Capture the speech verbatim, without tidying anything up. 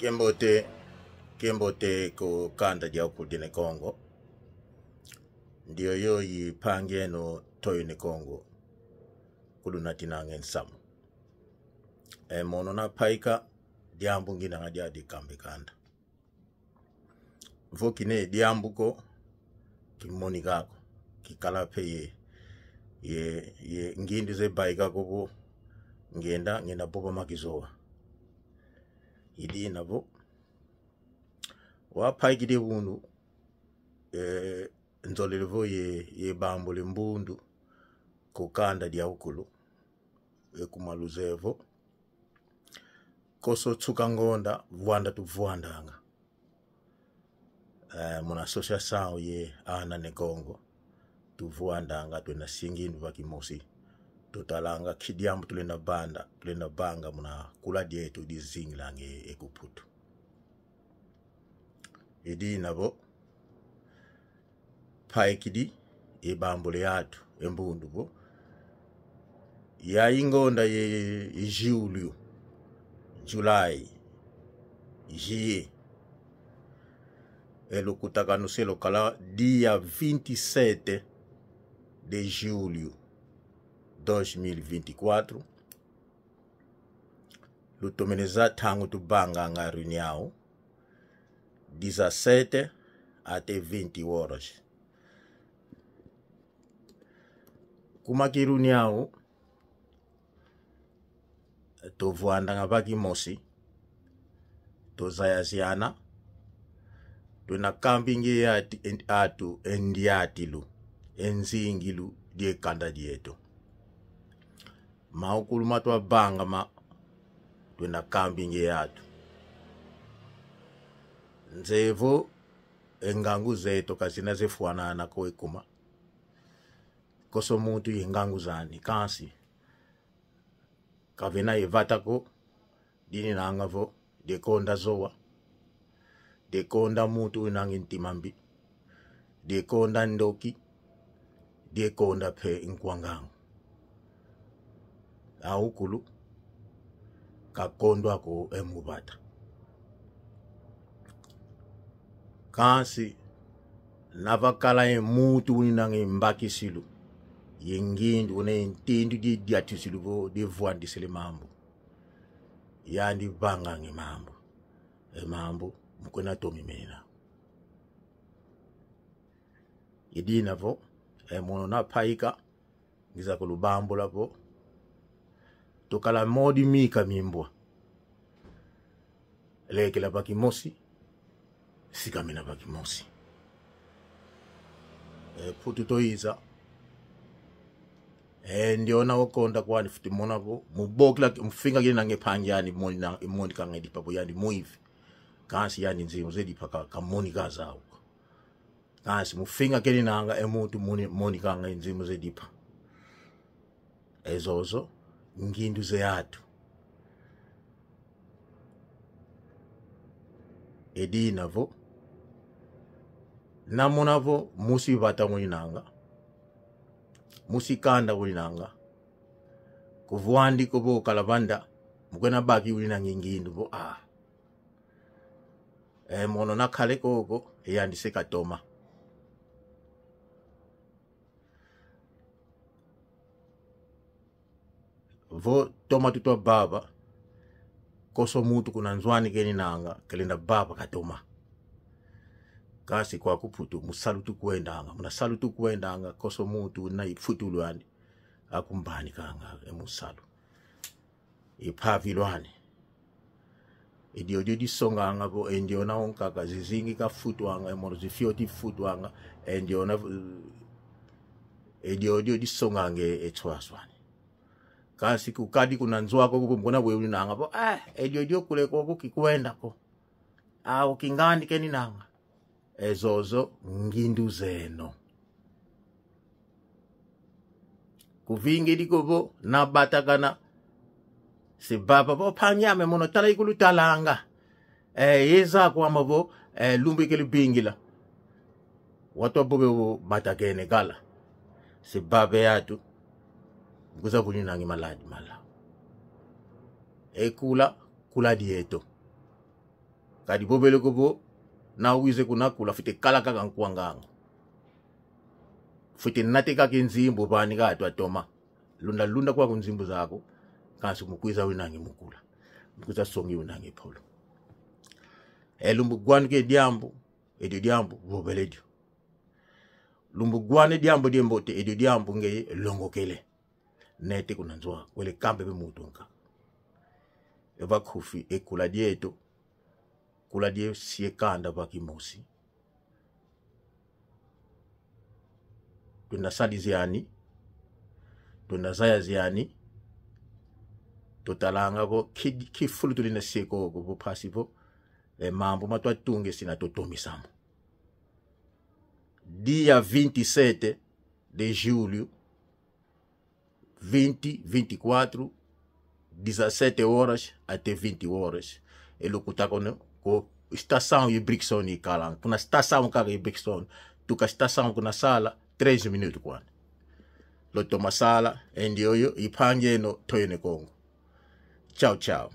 Kiambote, kiambote ku kanda diawukulu dia Ne Kongo. Ndioyo i mpangi eno Toyo Ne Kongo, kulunatinanga e nsamu. E mono napaika, diambu nginanga diadi kamba e kanda. Vo kina e diambu ko, kimonika ko, kikala mpe ye, ye, ye ngindu ze baika ko vo, ngenda, ngenda vova ma kizowa. I dina vo, wapaikidi e wunu, eh, nzolele vo ye, ye bambule mbundu ku kanda diawukulu, e kuma luzeye vo, konso nsuka ngonda, vwanda tuvwandanga. Eh, muna associação ye ana Ne Kongo, tuvwandanga, twenda singi ndu va kimosi. Tutalanga ki diambu tulenda vanda, tulenda vanga muna kula dieto dizingilanga e ku Mputu. I dina vo, paikidi, e bambule atu, e mbundu vo, ya i ngonda ye, ye julho, July, Juillet. E lukutakanu se lukala dia vinte e sete de julho dois mil e vinte e quatro. Lutomene za ntangu tuvanganga reunião, dezassete até vinte horas. Kuma ki reunião, tuvwandanga va kimosi, tuzayaziana, twenda kambinga e ati-, en-, atu e ndiatilu, e nzingilu die kanda dieto. Mawukulu matwa vanga ma, twenda kambinga e atu. Nzeye vo, e ngangu zeto ka zina zefwanana ko e kuma. Konso muntu ye ngangu zani, kansi kavena ye vata ko, dininanga vo, die konda zowa, die konda muntu unangi ntima mbi, die konda ndoki, die konda mpe nkwa ngangu. Awukulu, kakondwa ko e mu vata. Kansi, na vakala ye muntu uninanga e mbakisilu, ye ngindu, una ye ntindu die diatisilu vo, die vwandisila e mambu. Yandi vanganga e mambu. E mambu, mu kuna tomimena. I dina vo, e mono napaika, ngiza kulubambula vo, tukala modi mika mi mbwa. Lekela va kimosi, sikamena va kimosi. E, Mputu twayiza. E, ndiona wakonda kwani fwete mona vo, mu vokila, mu finga kinanga e mpangi yandi moni na, moni kanga e dipa vo yandi mwivi. Kansi yandi nzimbu ze dipa ka, kamonika zau ko. Kansi mu finga keninanga e muntu moni-, monikanga e nzimbu ze dipa. E zozo, ngindu ze atu. I dina vo, na mona vo, musi vata uninanga, musi kanda uninanga, kuvwandi ko vo kala vanda, mu kuna baki uninanga e ngindu vo, ah. E mono nakale koko, e yandi se katoma. Vo toma tutwa vava, konso muntu kuna nzo ani keninanga, kalenda vava katoma. Kansi kwaku Mputu, mu salu tukwendanga, muna salu tukwendanga, konso muntu na e futulu ani, akumbanikanga e mu salu. E pavilwani. E diodio disonganga vo, e ndiona onkaka, zizingi kafutwanga, e mono zifioti futwanga, e ndiona, eh, e diodio disonganga e, e nswaswani. Kansi kukadi kuna nzo aku kuko mu kuna we uninanga vo, ah, e diodio kule koko kikwenda ko. Ah, ukingandi keninanga. E zozo ngindu zeno. Kuvingidi ko vo, na batakana. Se vava vo, mpangi ame mono tala ikulu talanga. E, yeza kwame vo, e, lumbu ikele vingila. Watwa vove vo batakene kala. Se vava e atu. Kuza kuninanga e maladi mala. E kula, kula dieto. Kadi vovele ko vo, na wize kuna kula, fwete kala kaka nkwa ngangu. Fwete nate kaka e nzimbu vani ka twatoma. Lunda lunda kwaku nzimbu zaku, kansi mukwiza winangi mukula. Mukwiza songi winangi polo. E lumbu gwanuka e diambu, edio diambu, vovele dio. Lumbu gwana e diambu diambote, edio diambu ngeye longokele. Nete kuna nzo aku, wele kamba ve muntu nka. E va nkufi, e kula dieto, kula die sie kanda va kimosi. Tuna sadi ziani, tuna zaya ziani, tutalanga vo ki, ki fulu tulina sie koko vo mpasi vo, e mambu ma twatunge sina tutomisa mo. Dia vinte e sete de julho, vinte, vinte e quatro, dezassete horas até vinte horas. E lukuta kono ko estação ya Brixton ikala. Kuna estação kaka ya Brixton. Tuka estação kuna sala, três minutos kwani. Lutoma sala, e ndioyo, ipangeno, toyene Kongo. Tchau, tchau.